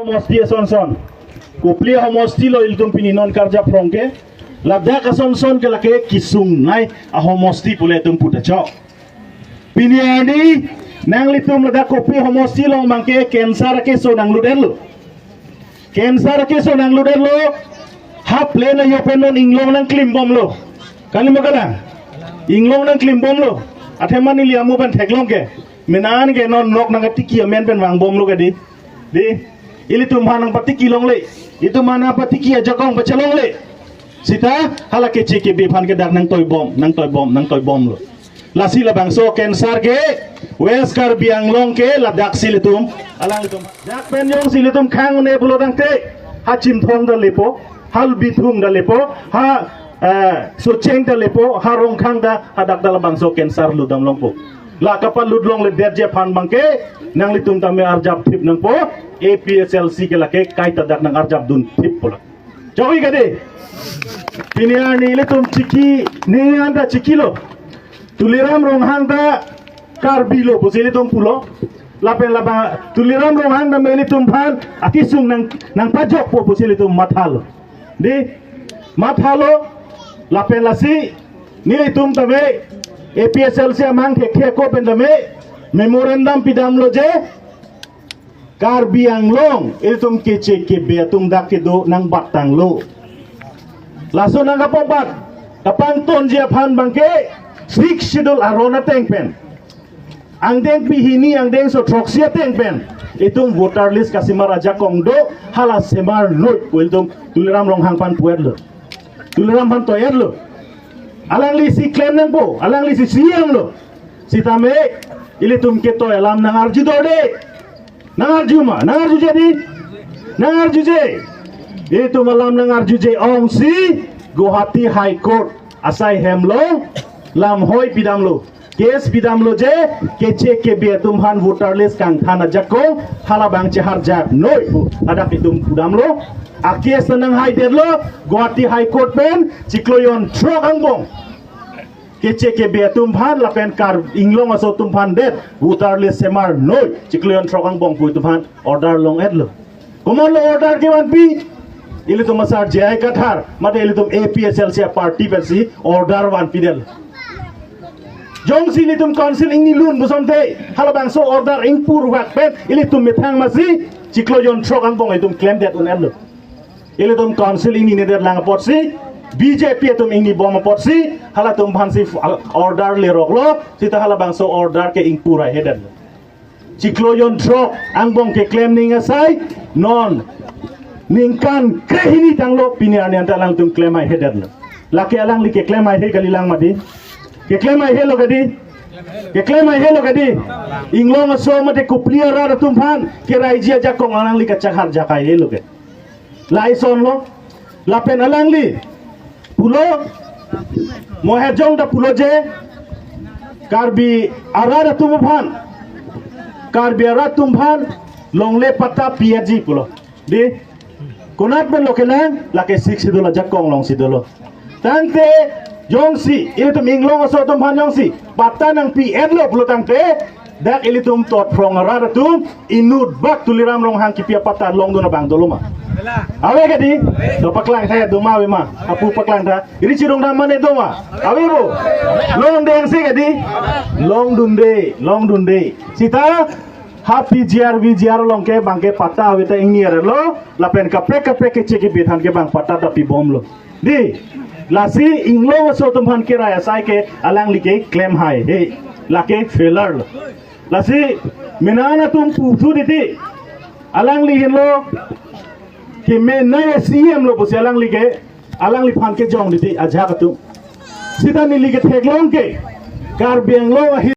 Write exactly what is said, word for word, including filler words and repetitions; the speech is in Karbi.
Homosti asonson. Kopli ahomosti lo ilitum pini non karjap rong ke. Ladak asonson ke lake kesung nai ahomosti pule itum puta chok. Pini arni nanglitum ladak Kopli ahomosti along abangke cancer akeso nanglut-etlo. Cancer akeso nanglut-etlo. Ha plane ayo pen non inglong nangklimbomlo. Kali ma kalang? Inglong nangklimbomlo. Athema neli amu pen theklong ke. Menan ke non nok nangkatiki amen pen vangbomlo ke di. Di. Ilitum aphan nangpatiki longle. Ilitum aphan nangpatiki ajakong pachelongle. Sita hala keche kebe aphan ke dak nangtoibom, nangtoibom, nangtoibomlo. Lasi labangso cancer ke West Karbi Anglong ke ladaksi ilitum, alanglitum. Dak pen jongsi ilitum khang ne pulo tangte, ha Chinthong ta lepo, ha Bithung ta lepo, ha, eh, Socheng ta lepo, ha Rongkhang ta, hadak ta labangso cancer lutdam longpo. La kapalut longledetji aphan abangke nanglitum tame arjap thip nangpo, A P H L C ke lake kaita dak nang arjap dun thip pulo. Chokji kadi. Pini arni ilitum chiki, ne anta chikilo. Tuliram Ronghang ta Karbi lo pusi ilitum pulo. Lapen labang Tuliram Ronghang ta ilitum aphan akesung nang, nangpajokpo pusi ilitum mathalo. Di, mathalo. Lapen lasi nelitum tame A P H L C amang thekthe ako pen tame memorandum pidamlo je Karbi Anglong ilitum keche kebe atum dak kedo nangbat tanglo. Laso nangkapangbat, kapangtonji aphan abangke Sixth Schedule aron ateng pen, angdengpi hini angdengso throksi ateng pen itum voter list kasemar ajakong do, hala semar noi pu ilitum Tuliram Ronghang aphan pu-etlo. Tuliram aphan toi-etlo. Alanglisi klem nangpo, alanglisi C E M lo. Sitame ilitum ketoi alam nangarju dorde. Nangarju ma, nangarjuje di. Nangarjuje. Itum alam nangarjuje ongsi Guwahati High Court asai hem along lamhoi pidamlo. Case pidamlo je keche kebe atum aphan voter list kangthan ajakong halabang cheharjap noi pu hadak itum pudamlo. A case ta nanghaidetlo Guwahati High Court pen chiklo jonthrok angbong. Keche kebe atum aphan lapen Karbi Anglong aso atum aphan det voter list semar noi chiklo jonthrok angbong pu itum aphan order long-etlo. Komatlo order kevanpi? Ilitum asar J I Kathar, mate ilitum A P H L C party pensi order vanpidetlo. Jongsi ilitum council ingni lun pusonte, halabangso order ingpur vak pen ilitum methang masi chiklo jonthrok angbong itum klemdet un-etlo. Ilitum council ingni nedet lang apotsi, B J P atum ingnibom apotsi, halatum aphansi order leroklo, sita halabangso order ke ingpur haihedetlo. Chiklo jonthrok angbong keklem ning asai, non ningkan krehini tanglo pini arni anta alangtum klem haihedetlo. Lake alangli keklem haihe kalilang mati. Keklem haihelo kadi. Keklem haihelo kadi. Inglong aso mate Kopli arat atum aphan keraiji ajakong alangli kachakharjak haihelo ke. Laisonlo. Lapen alangli pulo, Mohejong ta pulo je Karbi arat atum aphan, Karbi arat atum aphan longle patta pi-etji pulo. Di, konat pen lo kelang, lake Sixth Schedule ajakong alongsi dolo. Tangte jongsi ilitum inglong aso atum aphan jongsi patta nangpi-etlo pulo tangte, dak ilitum Totphrong arat atum inut bak Tuliram Ronghang kipi apatta longdun abang dolo ma? Ave kadi? To paklang tha, do ma ave ma? Apu paklang tha. Iri chirung dam mane do ma? Ave bo? Longdengsi kadi? Longdunde, longdunde. Sita ha P G R, V G R along ke abangke patta ave ta ingni arlo, lapen kaprek kaprek keche kebe aphan ke bang patta ta pibomlo. Di, lasi inglong aso atum aphan kerai asai ke alangli keklem haihe. Lake failure lo. Lasi menan atum puthu titi. Alangli henlo keme nai C E M lo pusi alangli ke, alangliphan kejong titi ajak atum. Sita neli ketheklong ke Karbi Anglong ahi